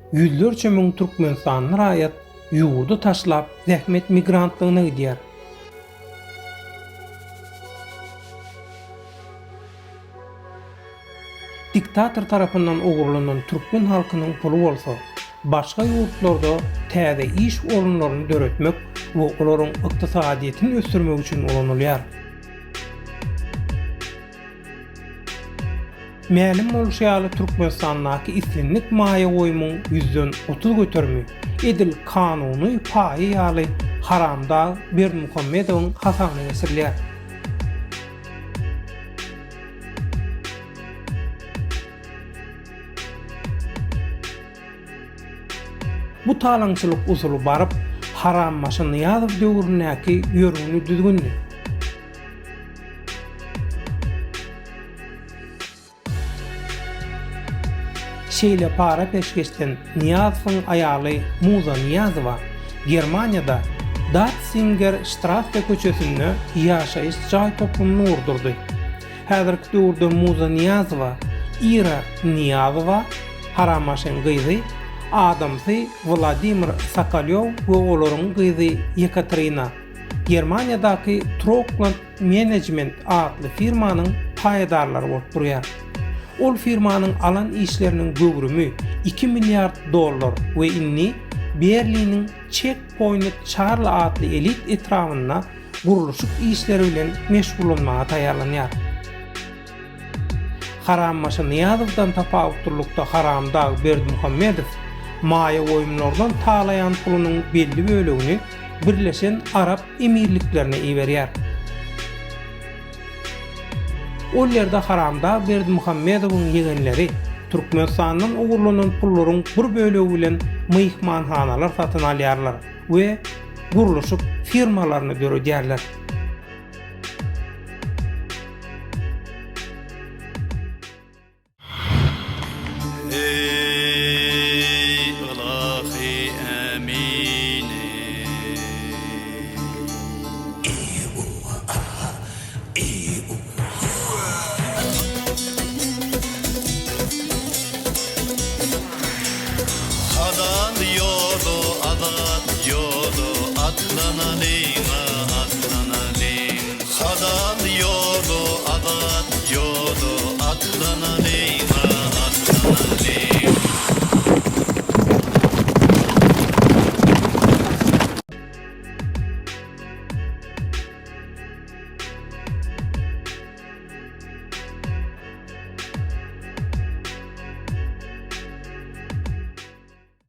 Ýüzlerçe müň türkmenistanly raýat ýurdy taşlap zähmet migrantlygyna gidýär. Diktator tarapyndan ogurlanan türkmen halkynyň puly bolsa, başga ýurtlarda täze iş orunlaryny döretmek we olaryň ykdysadyýetini ösdürmek üçin ulanylýar. Mälim bolşy ýaly, Türkmenistandaky islendik maýa goýumyň ýüzden 30 göterimi edil kanuny paýy ýaly haramdag Berdimuhamedowyň hasabyna geçirilýär. Bu talaňçylyk usuly baryp Harambaşy Nyýazow döwründäki ýörgünli düzgündi. Şeýle para-peşgeşden Nyýazowyň aýaly Muza Nyýazowa Germaniýada Datzinger Strasse köçesinde ýaşaýyş jaý toplumyny gurdurdy. Häzirki döwürde Muza Nyýazowa, Ira Nyýazowa, Harambaşyň gyzy, adamsy Wladimir Sokolýow we olaryň gyzy Ýekaterina Germaniýadaky Trokland Management atly firmanyň paýdarlary bolup durýar. Ol firmanyň alan işleriniň göwrümi iki milliard dollar we indi Berliniň Checkpoint Charlie atly elit etrabynda gurluşyk işleri bilen meşgullanmaga taýýarlanýar. Harambaşy Nyýazowdan tapawutlylykda Haramdag Berdimuhamedow maýa goýumlardan talaýan pulunyň belli bölegini Birleşen Arap Emirliklerine iberýär. Ol ýerde Haramdag Berdimuhamedowyň ýegenleri Türkmenistandan ogurlanan pullaryň bir bölegi bilen myhmanhanalar satyn alýarlar we gurluşyk firmalaryny döredýärler.